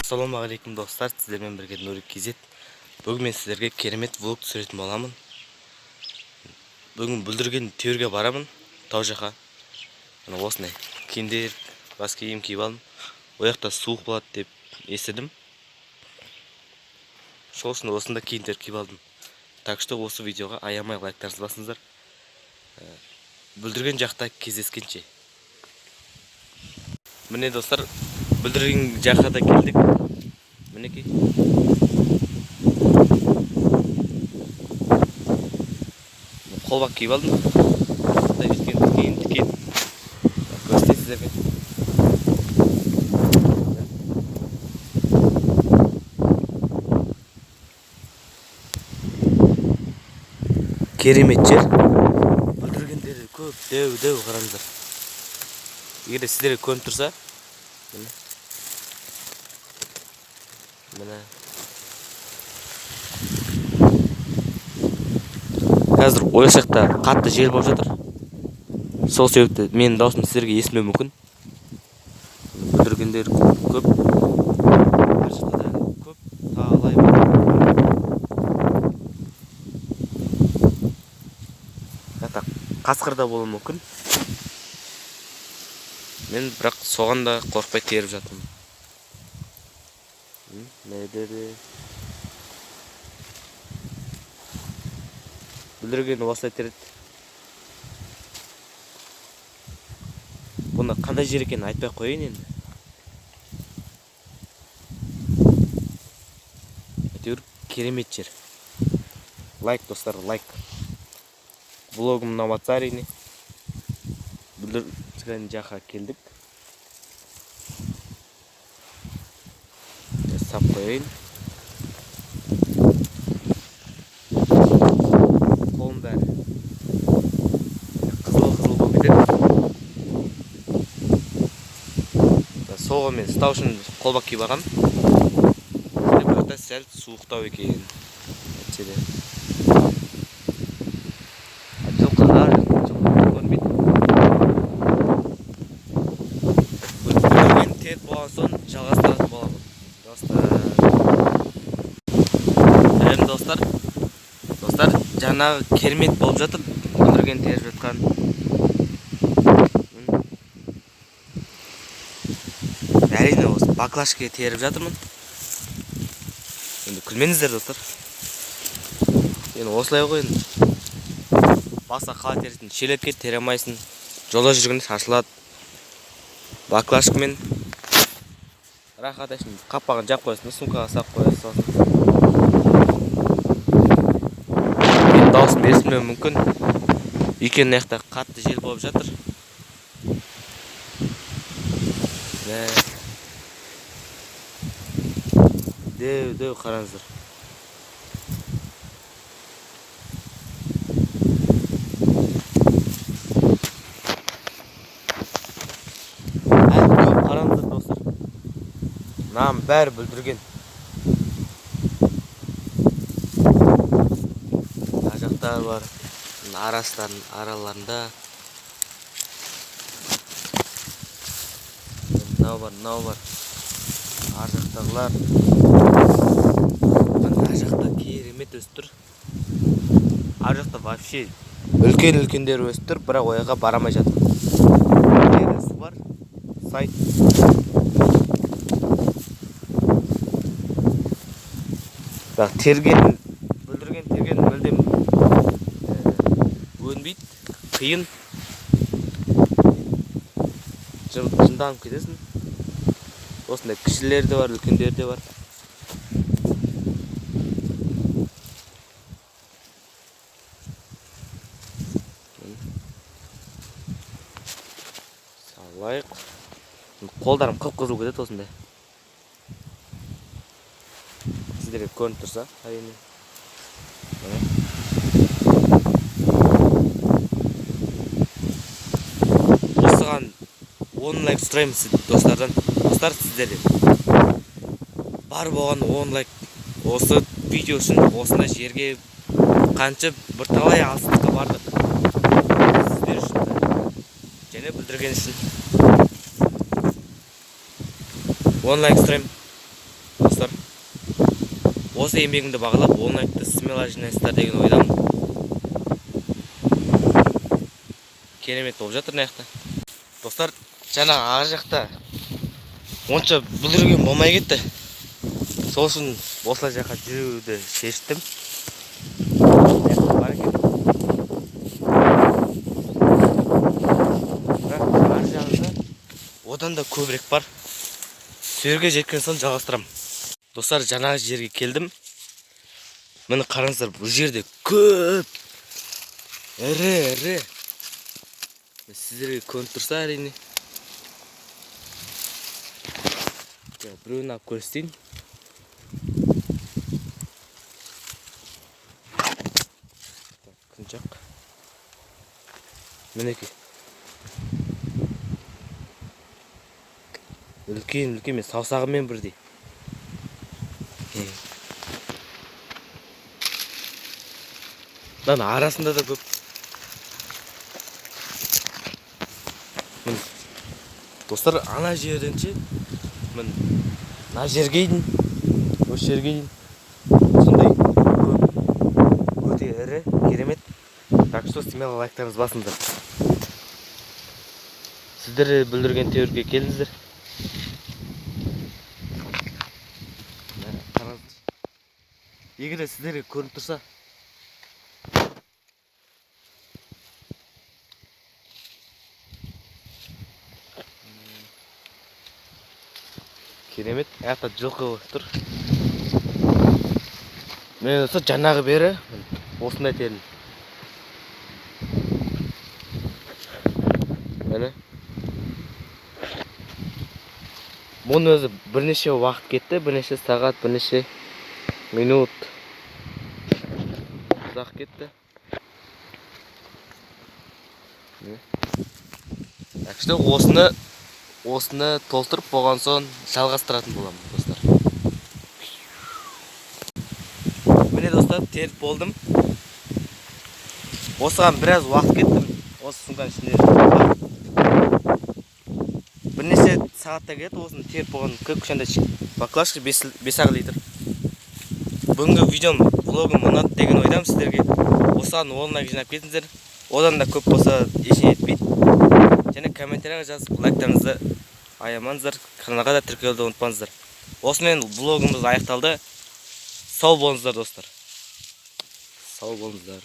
Ассалаумағалейкум, достар! Сіздермен бірге Нурик KZ. Бүгін мен сіздерге керемет влог түсіретін боламын. Бүгін бүлдірген теруге барамын тау жаққа. Мына осындай киімдер, бас киім киіп алдым. Ол жақта суық болады деп естідім. Сол үшін осындай киімдер киіп алдым. Так что осы видеоға аямай лайктарыңызды басыңыздар. Бүлдірген жақта кездескенше. Міне, достар, бүлдірген жаққа да келдік. Мінекей. Қолбақ киіп алдым. Осындай жеткен тікен тікен. Көрсетейін сіздерге. Керемет жер. Бүлдіргендері көп, дәу дәу, қараңыздар. Егер де сіздерге көрініп тұрса, міне. Міне. Қазір ой жақта қатты жел болып жатыр. Сол себепті менің даусым сіздерге естілмеуі мүмкін. Бүлдіргендер көп. Бір жақта да көп, талай бар. Хатта қасқыр да болуы мүмкін. Мен бірақ соған да қорықпай теріп жатырмын. Мына жерде бүлдірген осылай тереді. Бұны қандай жер екенін айтпай ақ қояйын енді. Әйтеуір керемет жер. Лайк, достар, лайк. Влогым ұнап жатса, әрине. Бүлдірген жаққа келдік. Сап қояйын. Қолым бәрі қызыл қызыл болып кетеді. Сол мен ұстау үшін қолбақ киіп алғанмын. Бұл жақта сәл суықтау екен. Әйтсе де. Жылқы ар жақта, жылқы көрінбейді. Бүлдірген теріп болған соң жалғастыратын боламын. Достар. Сәлем, достар. Достар, жаңағы керемет болып жатыр. Бүлдірген теріп жатқан. Әрине, осы баклажка теріп жатырмын. Енді күлмеңіздер, достар. Енді осылай ғой енді. Басқа қалай тересің? Шелекке тере алмайсың. Жолда жүргенде шашылады. Баклажкамен рахат әшейін қаппағын жап қоясың да, сумкаға салып қоясың. Менің дауысым естілмеуі мүмкін. Өйткені мына жақта қатты жел болып жатыр. Мә. Дәу дәу, қараңыздар. Әлі көп, қараңыздар, достар. Мынаның бәрі бүлдірген. Мына жақта бар. Мына араларында. Мынау бар, мынау бар. Ар жақтағылар. Мына жақта керемет өсіп тұр. Ар жақта вообще үлкен үлкендер өсіп тұр, бірақ ол жаққа бара алмай жатырмын. Жерде су бар, сай. Бірақ терген, бүлдірген терген мүлдем өнбейді, қиын. Жынданып кетесің. Осындай кішілер де бар, үлкендер де бар. Салайық. Қолдарым қып-қызыл кетеді осындай. Сіздерге көрініп тұрса, әрине. Міне. Осыған 10 лайк сұраймын сіз достардан. Достар, сіздерден. Бар болған 10 лайк. Осы видео үшін осындай жерге қанша бірталай алыстыққа бардық. Сіздер үшін және бүлдірген үшін. 10 лайк сұраймын. Достар, осы еңбегімді бағалап, 10 лайкты смело жинайсыздар деген ойдамын. Керемет болып жатыр мына жақта. Достар, жаңа ар жақта онша бүлдірген болмай кетті. Сол үшін осылай жаққа жүруді шештім. Бар екен. Бірақ ар жағында одан да көбірек бар. Сол жерге жеткен соң жалғастырамын. Достар, жаңағы жерге келдім. Міне, қараңыздар, бұл жерде көп ірі ірі. Сіздерге көрініп тұрса, әрине. Біреуін алып көрсетейін. Так, күн жақ. Мінекей, үлкен үлкен, мен саусағыммен бірдей. Мынаның арасында да көп. Міне, достар, ана жерден ше, міне, мына жерге дейін, осы жерге дейін сондай көп, өте ірі, керемет. Так что смело лайктарыңызды басыңыздар. Сіздер де бүлдірген теруге келіңіздер. Міне, қараңыздар, егер де сіздерге көрініп тұрса. Керемет. Аяқта жылқы тұр. Міне, достар, жаңағы бері осындай тердім. Міне, бұның өзі бірнеше уақыт кетті, бірнеше сағат, бірнеше минут, ұзақ кетті. Міне. Так что осыны толтырып болған соң жалғастыратын боламын, достар. Міне, достар, теріп болдым. Осыған біраз уақыт кетті. Осы сумканың ішінде бірнеше сағатта кетті осыны теріп болған. Көп, кішкентай баклажка, 5-ақ литр. Бүгінгі видеом, влогым ұнады деген ойдамын сіздерге. Осыған 10 лайк жинап кетіңіздер. Одан да көп болса, ештеңе етпейді. Және комментарияға жазып, лайктарыңызды аямаңыздар. Каналға да тіркелуді ұмытпаңыздар. Осымен влогымыз аяқталды. Сау болыңыздар, достар. Сау болыңыздар.